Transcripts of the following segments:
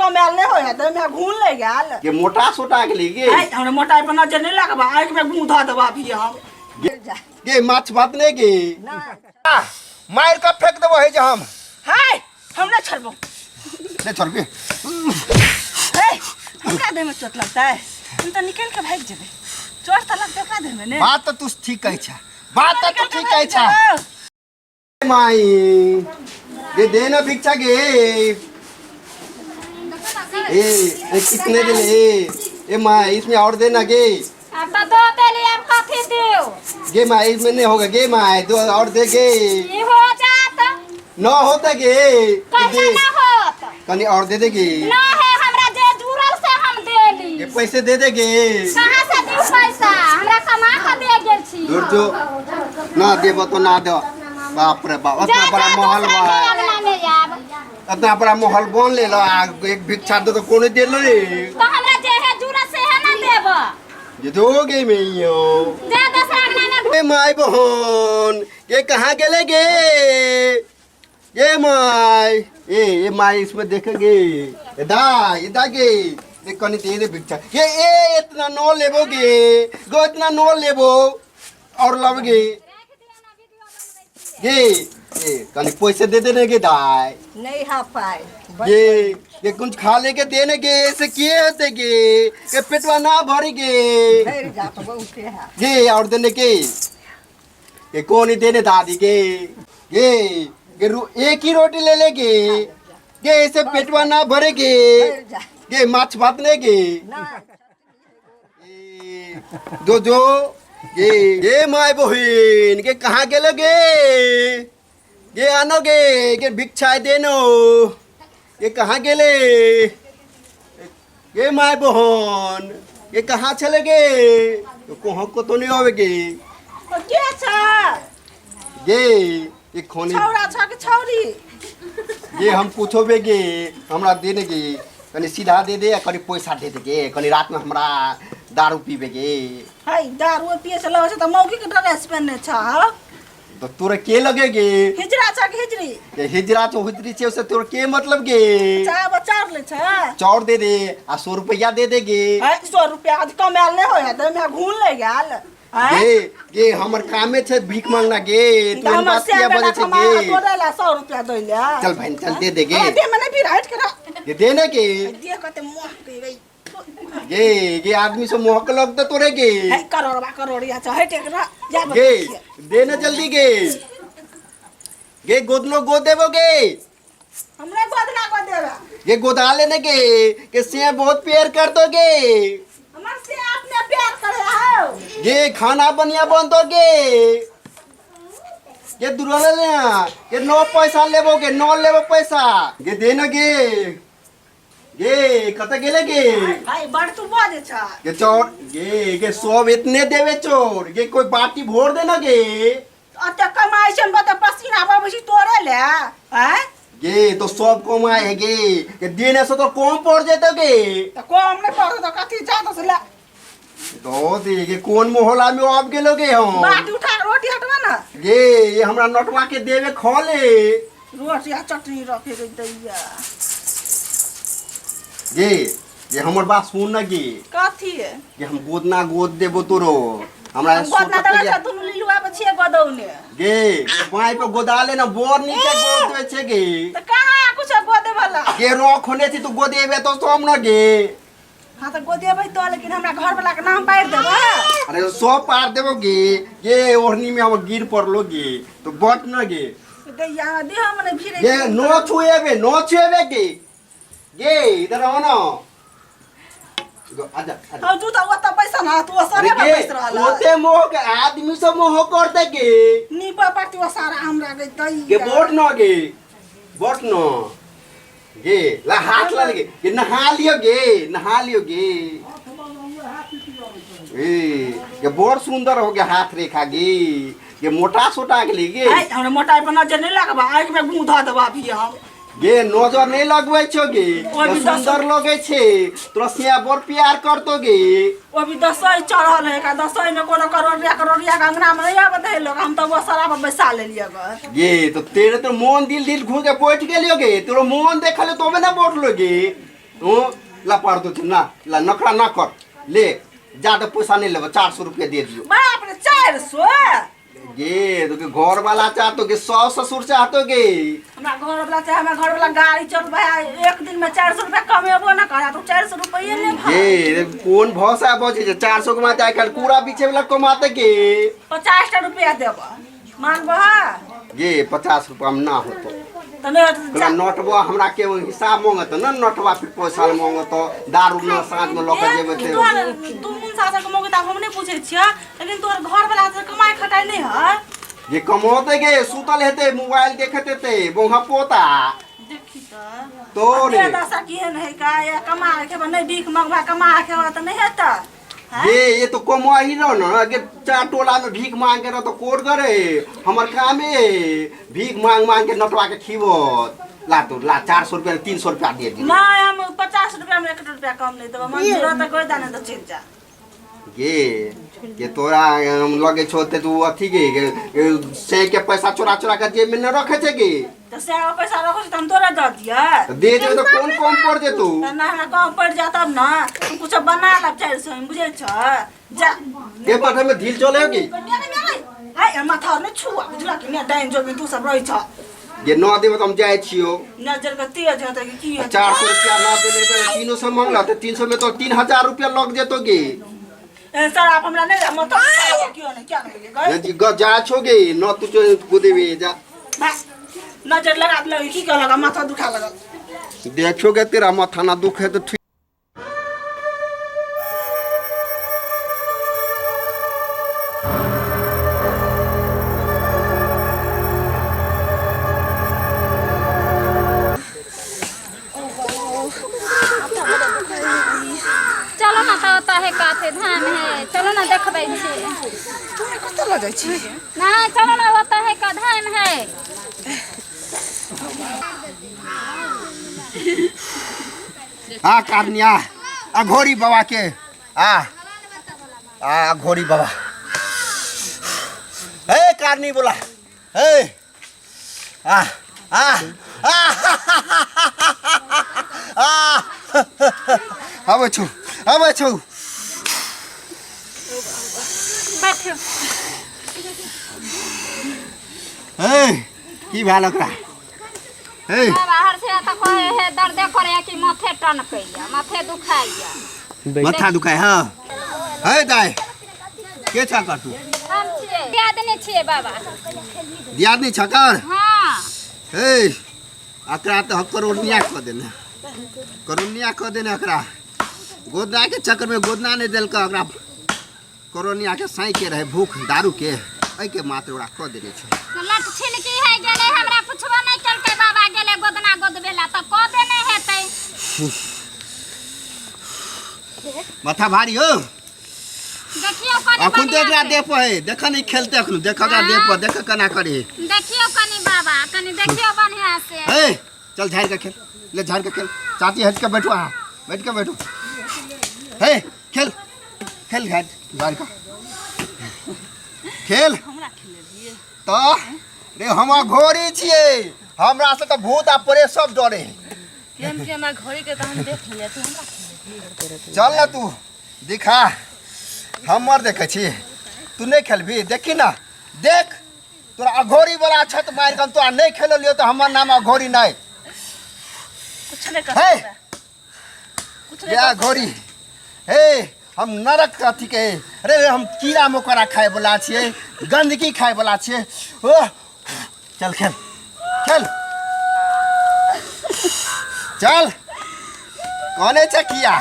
कमायल नहि होइ है देहमे घून लागि गेल। के मोटा सोटा गेली गे। आइ हमरा मोटाइ पर नजर नहि लगबा, आँखिमे मुँह धऽ देबा अभी हम। गे माछ भात नहि गे? मारि कऽ फेंक देबो है जे हम। हाय, हम नहि छोड़बो। नहि छोड़बी? हे, हमरा देहमे चोट लगतै? हम तऽ निकलि कऽ भागि जेबै। चोट तऽ लगतै ओकरा देहमे ने। बात तऽ तू ठीक कहै छ, बात तऽ तू ठीक कहै छ। माई ये दे ना भिक्षा गे। ए ए कितने दे ए ए माई, इसमें और देना गे। अब तो दो देली, अब कथी दियो? गे माई, इसमें नहीं होगा गे माई, दो और दे गे। ई हो जात। न होता गे। कैसे? दे। ना होत। कनी और दे देगी। ना है, हमरा जे जुड़ल से हम देली। ये पैसे दे देगे। कहाँ से दियो पैसा? हमरा कमा के दे गेल छी। दूर जो, ना देबो तो ना दो। बाप रे बाप, जा इतना बड़ा जा महल दूसरा बा। के अंगना में आब। इतना बड़ा महल बन ले लो, आ एक भिक्षा दो तो कोने दे लो रे। तो हमरा जे है जुड़ल से है ना देब। ये दोगे मैं यो। जा दूसरा अंगना में। ए माय बहन, ये कहाँ गेले गे? ये माय, ए ए माय, इसमें देखेंगे। ए दा, ए दा गे, देख कनी दे दे भिक्षा। ये ए इतना नो लेबोगे गो, इतना नो लेबो और लबगे गे। ए कनी पैसे दे देने गे दाई। नहीं हा पाए। ये कुछ खा लेके देने गे, ऐसे किए होते गे? ये पेटवा ना भरी गे। भरि जात बहुते है। गे और देने के ये कौन ही देने दादी के। ये ये एक ही रोटी ले लेगे गे, ऐसे पेटवा ना भरेगे। भरि जा। गे माछ भात नहीं गे? ना। ए, जो जो गे ये my बहिन के कहाँ गेलो गे? गे आनो गे, गे भिक्षा देनो। ये कहाँ गेले गे my बहन? ये कहाँ चले गे? तो कोहो को तो नहीं आवे गे। के छ? गे ये खोनी। छौड़ा छ कि छौरी? गे हम पूछोबे गे, हमरा देने गे कनी सीधा दे दे आ कनी पैसा दे दे गे। कनी रात में हमरा दारू पीबे गे। है, दारू पिए से लगै छै तऽ मौगी के ड्रेस पहिनने छ। तो तोरा के लगे गे? हिजरा छ कि हिजरी? के हिजरा तो हिजरी छे, उससे तोरा के मतलब गे? चाह बचार ले छ। चाउर दे दे आ 100 रुपया दे दे गे। है, 100 रुपया आज कमायल नहि होइ है, देहमे घून लागि गेल। आँय? गे गे हमर कामे छे भीख मांगना गे। तू एहन हमर बात से किया बेटा बजै छे कमा गे? तोरे ला 100 रुपया दै ले। चल बहन, चल दे दे गे। हमरा देहमे नहि भीड़, हटि के रह। गे दे ने गे। देह कते मोह के गई। गे गे आदमी से मोहक लगते तोरे गे। है, करोड़वा करोड़िया छ, हटि के रह जा। गे दे ने जल्दी गे। गे गोदनो गोद देबो गे। हमरा गोदना को देबे? ये गोदा लेने के के से बहुत प्यार कर दोगे। हमर से अपने प्यार करे हो। ये खाना बढ़िया बन दोगे। ये दुराले ले ये नो पैसा लेबोगे, नो लेबो पैसा ये देना गे। गे कत गेले गे? भाई, बड़ तू बजे छ। ये चोर गे, गे सब इतने देवे चोर गे, कोई बाटी भोर देना गे। अते कमाइ छै बता, पसीना बहबै छी तोरे ले आँय? गे तो सब कमाए है गे, के देने से तो कम पड़ जेते गे। तऽ कम नहि पड़तौ तऽ कथी जादा से ले। दो दे गे, कोन मोहल्ला में आब गेलो गे हम? बाटी उठा के रोटी हटवा ना। गे ये हमरा नटवा के देवे खले। रोटी आ चटनी रखे के दैया। गे ये हमर बात सुन न गे। कथी है? गे हम गोदना गोद देबो तोरो, हमरा हम गोदना सौ देबै टका। छ, दुनू लीलुआ पर छियै गोदौने। गे बाई पर गोदा ले ना, बोर नीचे गोद देवे छे गे। तऽ कहाँ कुछ गोदे वाला? गे रोक होने छी, तू गोदेबे तो सब न गे। हाँ तऽ गोदेबै तो, लेकिन हमरा घर वाला के नाम पारि देबै। अरे सब पार देबो गे। गे ओढ़नी में हम गिर पड़लो गे, तो बट न गे। दैया, देह में नहि भिड़ै। गे नो छुएबे, नो छुएबे गे। गे इधर आओ ना, आजा आजा। हम जूता ओतऽ बैसल हँ, तू अरे ओसरे पर गे बैस रहल हँ। ओते मोह के आदमी सब मोह कर दे गे। नीपऽ पड़तै ओसारा हमरा गे गे दैया। बोट न गे, बोट न गे, ला हाथ ला गे। गे नहा लियो गे, नहा लियो गे। ए ये बड़ सुंदर हो गया हाथ रेखा गे। ये मोटा सोटा गेली गे। है, हमरा मोटाइ पर नजर नहि लगबा, आँखिमे मुँह धऽ देबा अभी हम। गे नजर नहीं लगबै छो गे। ओहि ये सुंदर लगे छे तोरा, सिया बड़ प्यार करतो गे। ओ भी दसई चढ़ल है का, दसई में कोनो करोड़िया करोड़िया के अंगना में नहीं आबत है लोग, हम तऽ ओसरा पर बैसा लेलियै ग। गे तो तेरे तो मोन दिल दिल घूर के बैठ गेलियो गे। तोरो मोन देखले तबे ना बोटलो गे। तू ला पर दो ना ला नखरा ना कर ले ज्यादा पैसा नहीं लेबो 400 रुपया दे दियो। बाप रे 400। गे तो के घर वाला चाहतो के सौ ससुर चाहतो गे। हमरा घर वाला चाहे हमरा घर वाला गाड़ी चलबै है एक दिन में 400 रुपया कमेबो ना करा तो 400 रुपये ले भाई। गे कोन भाषा बजे छै 400 कमाते आइ काल्हि कूड़ा बिछे वाला कमाते गे। 50 टा रुपया देबो मानबो गे 50 रुपया में ना होतो तऽ नहि होतौ तोरा नोटबो हमरा के हिसाब मांगत न नोटबा फिर पैसा मांगत दारू में साँझ में लऽ के जेबै ते। तोहर तू मुन सासक मौगी तऽ हम नहि पूछै छियै लेकिन तोहर घर वाला से कमाइ खटाइ नहि है। जे कमौते गे सुतल हेतै मोबाइल देखैत हेतै बोंगा पोता देखी तऽ तोरे दशा केहन है का या कमा के खेबा नहि भीख मंगबा कमा के खेबा तऽ नहि हेतै। ये ये तो कमा ही रहो ना के चार टोला में भीख मांग के रहो तो कोट करे हमर काम है भीख मांग मांग के नटवा के खीबो ला तो ला 400 रुपया 300 रुपया दे दी। नहीं हम 50 रुपया में 1 रुपया कम नहीं देबो मन जरूरत है कोई दाने तो चलि जा। गे ये तोरा हम लगे छो ते तू अथी गे से के पैसा चोरा चोरा के जेब में न रखे छे गे। तो से पैसा रखो त हम तोरा दऽ दियै दे दे तो कौन कम पड़ जेतू त ना हमरा कम पड़ जा तब ना हम कुछ बना लब 400 में बुझै छ जा के पाठे में ढील चले होगी। हाय माथा ने छुआ बुझला कि ने डाइन जोगी तू सब रहै छ। ये न देबो त हम जाय छियो नजर के तेज हेतै कि की हेतै। 400 रुपया न देले त 300 मांगला त 300 में तो 3000 रुपया लग जेतो गे। ए सर आप हमरा नहीं माथा क्यों नहीं क्या नहीं गए ये ग जा छोगे न तू जो गोदेबे जा नजर लगा देलक की कहलक माथा दुखा लगल। देखोगे तेरा माथा ना दुख है तो ठीक। चलो ना तो ओतऽ है काथे धाम है चलो ना देखबै छी। तोरा कतऽ लऽ जाइ छी? ना चलो ना ओतऽ है का धाम है। आ कारनिया आ घोड़ी बाबा के आ आ घोड़ी बाबा हे कारनी बोला हे आ आ आ आ आबै छौ आबै छौ। बैठो। हे की भेल ओकरा? हे बाहर से तऽ कहै है दर्दे करैया कि माथे टनकैया माथे दुखाइया। माथा दुखाय। हाँ हे दाइ के छा कर तू? हम छियै दियादनी छियै बाबा। दियादनी छकर? हाँ। हे अकरा तऽ हम करोड़निया कऽ देने करोड़निया कऽ देने अकरा गोदना के चक्कर में गोदना नहीं देलक अकरा करोड़निया के साई के रहे भूख दारू के एहि के मात्र ओकरा कऽ देने छै। लट छिलकी है गेलै हमरा पुछबो नहि केलकै बाबा गेलै गोदना गोदबेला तऽ कऽ देने हेतै। माथा भारी हो देखियौ कनि अखन तो एकरा बढ़िआँ से। देह पर है देख नहीं खेलते अखन देख एकरा देह पर देख केना करे। देखियौ कनि बाबा कनि देखियौ बढ़िआँ से। हे चल झाड़ के खेल ले झाड़ के खेल चाची हट के बैठो अहाँ बैठ के बैठो। हे खेल खेल झाड़ झाड़ के खेल। तो रे हम घोड़ी छियै हमरा से तो भूत आ परे सब डरे। केहन केना घोड़ी के तऽ हम देख लेलियै तू हमरा चल ना तू दिखा हमर देखै छी तू नहीं खेलबी देखी ना देख तोरा अघोरी वाला छत मारि के हम तोरा नहीं खेललियो तो हमर नाम अघोरी नहीं। कुछ नहीं कर हे! सकता कुछ नहीं या घोड़ी हे हम नरक अथी के अरे रे हम कीड़ा मकोड़ा खाए वाला छियै गंदगी खाए वाला छियै। ओ चल खेल खेल चल कोने छै किया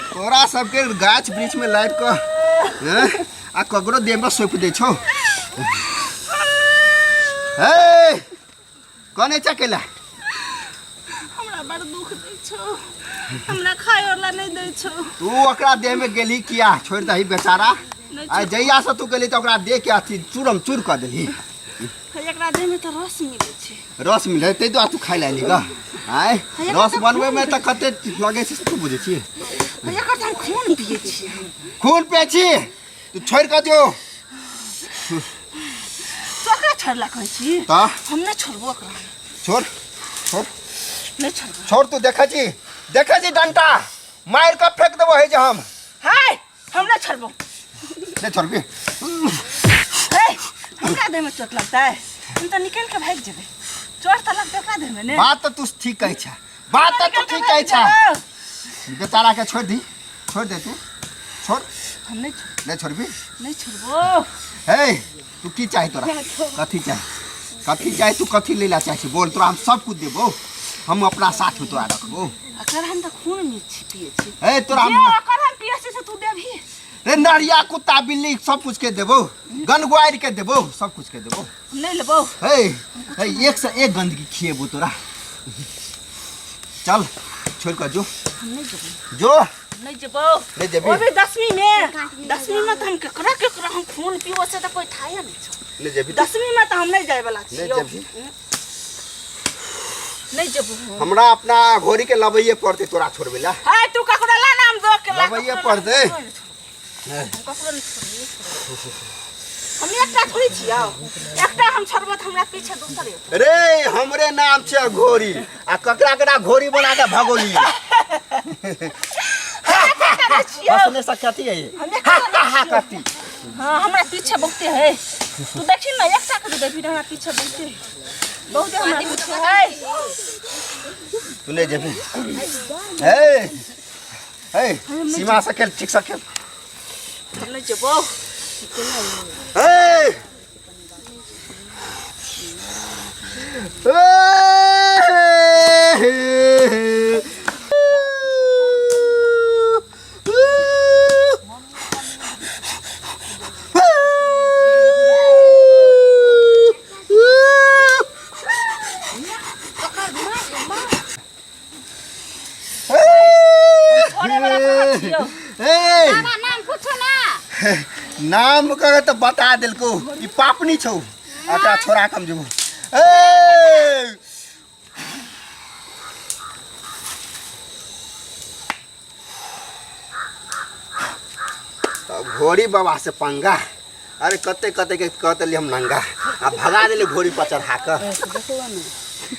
तोरा सबके गाछ वृक्ष में लाबि कऽ हैं, आ ककरो देह में सौंप दै छौ। हे कोने छै केला? हमरा बड़ दुख दै छौ हमरा खाय वाला नहीं दै छौ। तू ओकरा देह में गेली किया? छोड़ दही बेचारा। आ जहिया से तू गेली तऽ ओकरा देह के अथी चूरम चूर कऽ देलही। एकरा देह में तऽ रस मिलै छै। रस मिलै ताहि दुआरे तू खाय लाली गऽ। आँय रस बनबै में तऽ कते लगै छै से तू बुझै छी? एकर तऽ हम खून पियै छियै। खून पियै छी? तू छोड़ि कऽ दियौ। तू ओकरा छोड़ला कहै छी? तऽ हम नहि छोड़बो ओकरा। छोड़ छोड़ नहीं छोड़बो। छोड़ तू। देखै छी, देखै छी, डंटा मारि कऽ फेंक देबो है जे हम। हाय, हम नहीं छोड़बो। नहीं छोड़बी? हे, हमरा देह में चोट लगता है? हम तो निकल के भाग जेबे। चोट तो लगते ओकरा देह में ने। बात तऽ तू ठीक कहै छ, बात तऽ तू ठीक कहै छ। बेचारा के छोड़ दी, छोड़ दे तू, छोड़। हम नहीं छोड़। नहीं छोड़बी? नहीं छोड़बो। हे, तू की चाही तोरा? कथी चाही, कथी चाही? तू कथी लै चाहे छी बोल, तोरा हम सब कुछ देबो। हम अपना साथ में तोरा रखबो। अकर हम तो खून में छी पिए छी। हे, तोरा जे हम अकर हम पिए छी से तू देबही? रे, नरिया कुत्ता बिल्ली सब कुछ के देबो, गनगुआरि के देबो, सब कुछ के देबो। हम नहीं लेबो। हे हे, एक से एक गंदगी खिएबो तोरा। चल, छोड़ कर जो। हम नहीं जेबो। जो। नहीं जेबो। नहीं जेबी? वो भी 10वीं में, 10वीं में तो हम केकरा केकरा हम खून पीबो से तो कोई थाया नहीं छो। नहीं जेबी? 10वीं में तो हम नहीं जाए वाला नहीं छियो। जेबही? नहीं जेबो। हमरा अपना घोड़ी के लबैये पड़ते तोरा छोड़बे ला। हाय, तू ककरो ला नाम दो के ला। लबैये ककरो पड़तै। ला, हम ककरो नहीं छोड़बै। हम एकटा थोड़ी छियौ, एकटा हम छोड़बो तऽ हमरा पीछे दोसर एतौ। रे, हमरे नाम छै घोड़ी आ ककरा ककरा घोड़ी बना के भगोली। करै छियौ। हंसने से कथी है? हम एकटा नहीं हा छियौ। कथी? हाँ, हमरा पीछे बहुते है। तू देखी ना, एकटा के तू देखी ना, हमरा पीछे बहुते है, बहुते हमरा पीछे है। तू नहीं जेबी? हे हे, सीमा से खेल, ठीक से खेल। हम नहीं जेबो। हे हे, छोड़े वाला कहाँ छियौ? हे। बाबा, नाम पूछू ना। नाम कहे तऽ बता देलको। ई पापनी छौ, एकरा छोड़ा कम जेबो। ए तब घोड़ी बाबा से पंगा। अरे, कते कते के कह देली हम नंगा आ भगा देली घोड़ी पर चढ़ा कऽ।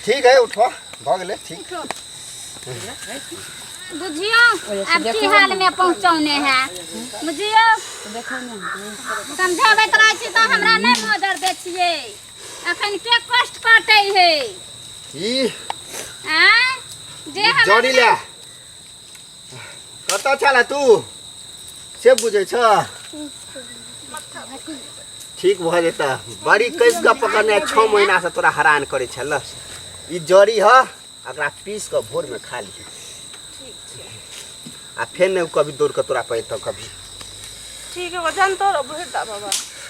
ठीक है, उठो, भऽ गेलै, ठीक। बुझियो अब की हाल में पहुंचौने है। बुझियो, समझाबैत रहै छी तऽ हमरा नहि मोजर दै छियै। अखन के कष्ट काटै है? ई आँय जे हमरा जड़ी ले कतऽ छल तू से बुझै छ? ठीक भऽ जेतऽ। बड़ी कसि कऽ पकड़ने 6 महीना से तोरा हरान करै छल। ई जड़ी ह, एकरा पीस कऽ भोरमे खा लिह आ फेर नहि कभी दौड़ कऽ तोरा पैतौ कभी। ठीक है, वजन तो भरि दा बाबा।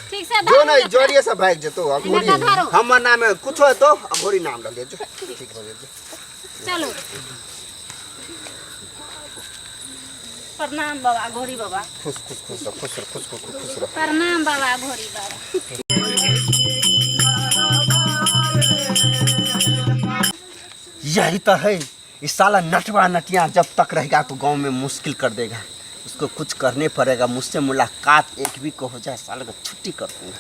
ठीक से जो धरू। नहीं, जड़िए से भागि जेतौ। अघोरी। हिनका धरू। हमर नाम कुछो हेतौ, अघोरी नाम लऽ ले जो, ठीक भऽ जेतौ। चलू। प्रणाम बाबा घोड़ी बाबा। खुश खुश खुश रह, खुश रह, खुश खुश खुश रह। प्रणाम बाबा घोड़ी बाबा। यही तो है। इस साला नटवा नटिया जब तक रहेगा तो गांव में मुश्किल कर देगा। उसको कुछ करने पड़ेगा। मुझसे मुलाकात एक भी को हो जाए, साला का छुट्टी कर दूंगा।